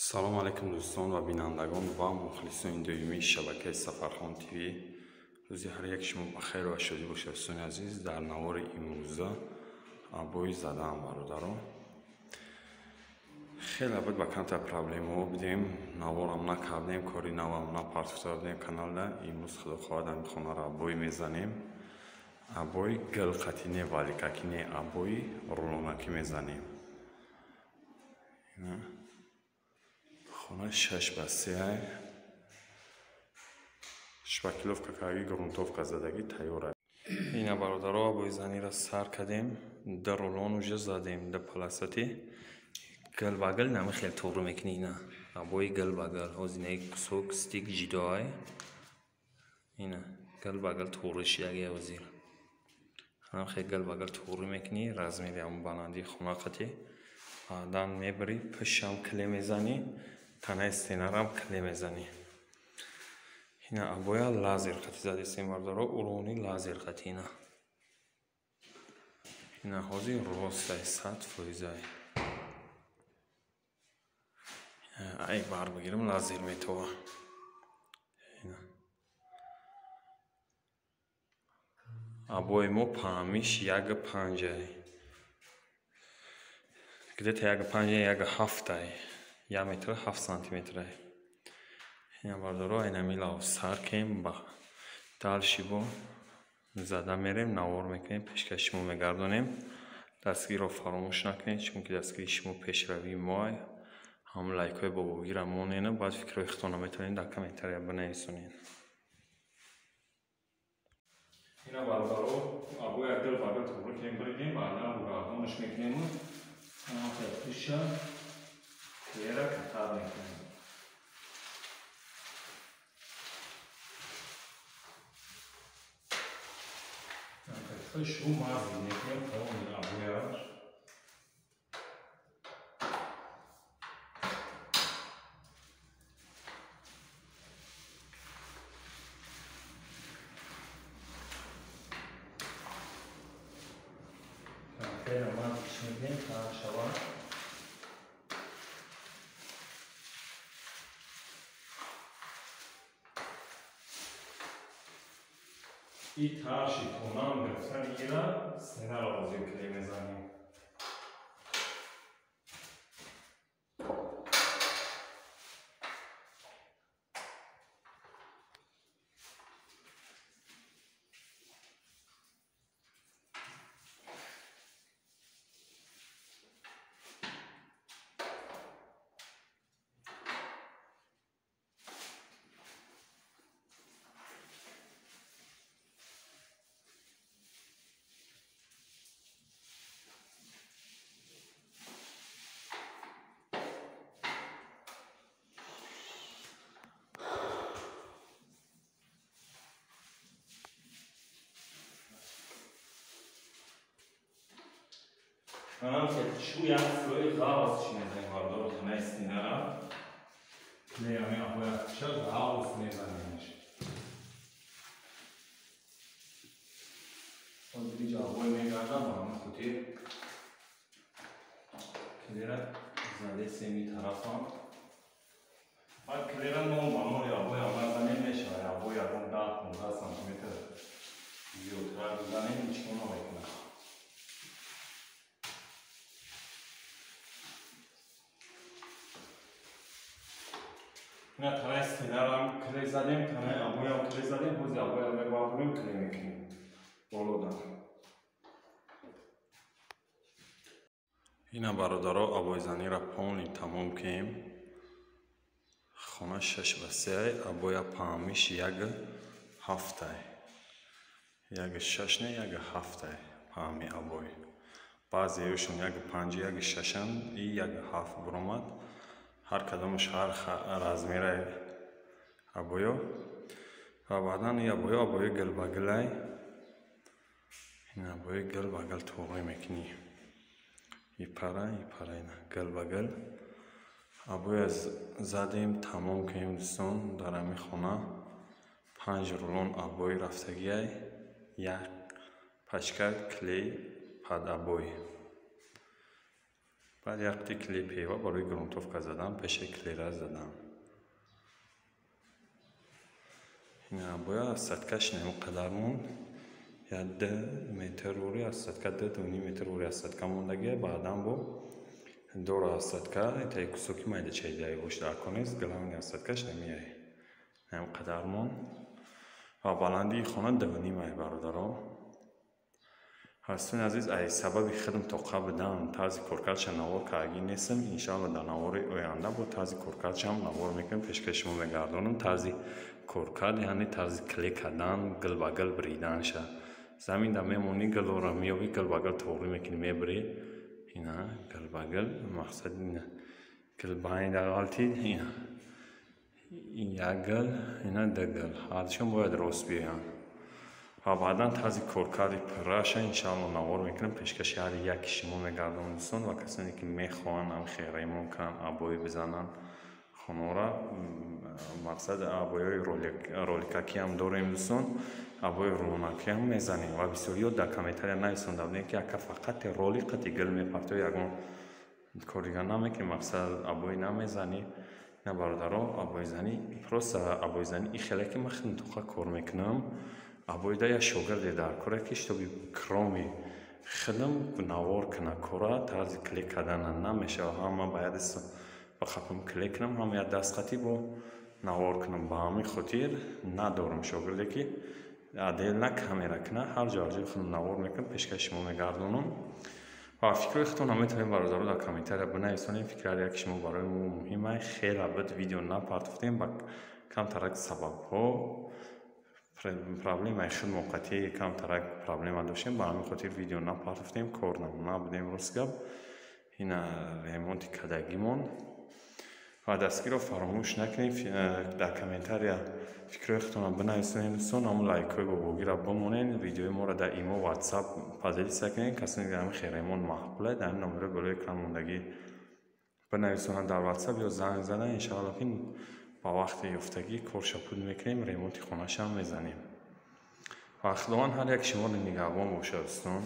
Салом алейкум дӯстон ва бинандагон ва мухлисони доимии шабакаи Сафархон ТВ. Рӯзи ҳар як шумо ба хайр ва шодӣ бошад, дӯстони азиз. Дар навори имрӯза обои задаам, бародарон. Хеле буд ба камтар проблемаҳо будем, наворам накардем, кори навам напартофта будем каналда. Имрӯз худо хоҳад ҳамин хонаро обои мезанем. Обои гилқатӣ не, валикакӣ не, обои рулонакӣ мезанем. Хона 6 ба 3, шпаклёвка кардаги, грунтовка задагӣ, тайёр. Ина бародаро, обои занира сар кардем, ду рулон уже задем, ду полосати гил ба гил нами хел туғрӣ мекунӣ. Ина обои гил ба гил, ҳозир ина кусок стик ҷидоай, ина гил ба гил туғрӣ шидаги. Ҳозир ҳам хел гил ба гил туғрӣ мекунӣ, размери ҳамон баландии хона қатӣ. Баъдан мебарӣ, пушам клей мезанӣ, танаи стенарам клей мезанӣ. Ина обоя лазер қатӣ задистем, бародаро, уровни лазер қатӣ. Ина ина ҳозир ростай, 100%. Ай бар бигирам, лазер метова. Ина обои мо паҳмиш 1,5, где-то 1,5, 1,7, 1 метр 7 сантиметр. Ина бародаро, инами лав сар кем, ба дальше бо зада мерем, навор мекунем, пешкаши шумо мегардонем. Дастгириро фаромӯш накунед, чунки дастгирии шумо пешравии моа. Ҳам лайкҳои бобогира монена, баъд фикрҳои худтонро метавонед дар комментария бинависонед. Ина бародаро, обоя гил ба гил туғрӣ кунем, буридем, баъдан гардонаш мекунем, пуша клера катар мекунем. Шу мази мекунем тамоми обоя. Хеле мазиш мекунем та шавад. И тарши тонам гирифтани ира стенаро ҳозир клей мезанем. Манам шу як слои ғавз мезанем, бародаро, танаи стенара. Клей ҳамин обоя куша ғавз мезанемш. Ҳозир иҷа обой мегардам, ба ҳамин хотир клера задесем ин тарафам. Баъд клера нол ба ноли обоя назанем мешавад. Обоя ягон 10-15 сантиметр зиёдтар бизанем, ҳеҷ кор намекунад. Ина танаи стенарам клей задем, танаи обоям клей задем, ҳозир обоям мебардорем, клей мекунем болода. Ина бародаро, обойзаниро полный тамом кунем. Хона 6 ба 3, обоя паҳмиш 1,7, 1,6 не, 1,7 паҳми обой. Баъзеҳояшон 1,5, 1,6 и 1,7 буромад. Ҳар кадомаш ҳар размераи обоё. Ва баъдан ин обоё обои гил ба гилай. Ин обои гил ба гил туғрӣ мекунӣ. И пара, и пара, ина гил ба гил. Обоя задем, тамом кунем, дӯстон. Дар ҳамин хона 5 рулон обои рафтагиай, як пачка клей под обои. Баъд як қути клей пева барои грунтовка задан, пеши клейра задан. Ина боя остаткаш инам қадар монд. Я 2 метр вори остатка, 2.5 метр вори остатка мондагия, баъдан бо дора остатка, таи кусоки майда чайдаи бош дар конест, главни остаткаш намияй. Инам қадар монд. Ва баландии хона 2.5 ай бародаро. Ҳастон азиз, ай сабаби хидм тоқа будан тарзи коркардша навор кардагӣ нестам. Иншаалло дар навори оянда бо тарзи коркардшам навор мекунем, пешкаши шумо мегардонам. Тарзи коркард, яъне тарзи клей кардан, гил ба гил бриданша. Заминда мемонӣ, гилора меёбӣ, гил ба гил тоғрӣ мекунӣ, мебирӣ. Ина гил ба гил, мақсад ина гил байнда ғалтид, ина як гил, ина ду гил. Ҳардушон бояд рост биёянд. Ва баъдан тарзи коркарди пурраша иншаалло навор мекунем, пешкаши ҳар яки шумо мегардонам дӯстон. Ва касоне ки мехоҳанд ҳамхел ремонт кунанд, обои бизананд хонора, мақсад обоиҳои роликакиам дорем дӯстон, обои рулонакиам мезанем. Ва бисёриҳо дар комментария нависонда будем, ки ака фақат ролик қати гил мепартои, ягон кор дигар намекунӣ, мақсад обои намезанӣ. На бародаро, обоизанӣ просто обоизанӣ и хеле ки ман хеле тоқа кор мекунам. Обоида як шогирде дар коре ки шитоби кроми хидм навор куна кора, тарзи клей кардана намешава. Ҳама ба як даст ба қапам клей кунам, ҳама як даст қати бо навор кунам. Ба ҳамин хотир надорам шогирде ки отдельно камера куна, ҳар ҷо ҳар ҷои худам навор мекунам, пешкаши шумо мегардонам. Ва фикрҳои худтонро метавонед бародаро дар комментария бинависонед. Фикри ҳар яки шумо барои мо муҳим аст. Хеле буд видео напартофтем ба камтарак сабабҳо, проблемаи худ муваққатӣ камтарак проблема доштем, ба ҳамин хотир видео напартофтем, кор набудем рост гап. Ина ремонти кадагимон. Ва дастгирро фаромӯш накунед, дар комментария фикрҳои худтонро бинависонед дӯстон, ҳамон лайкҳои бобогиро бимонед, видеои моро дар имо, ватсап поделиться кунед. Касоне ки ҳамин хел ремонт маъқул аст, дар ҳамин номерҳои болои экран мондагӣ бинависонанд дар ватсап ё занг зананд. Иншаалло ки ба вақти ёфтагӣ корша пуд мекунем, ремонти хонашам мезанем. Ва Худованд ҳар яки шуморо нигаҳбон бошад дӯстон.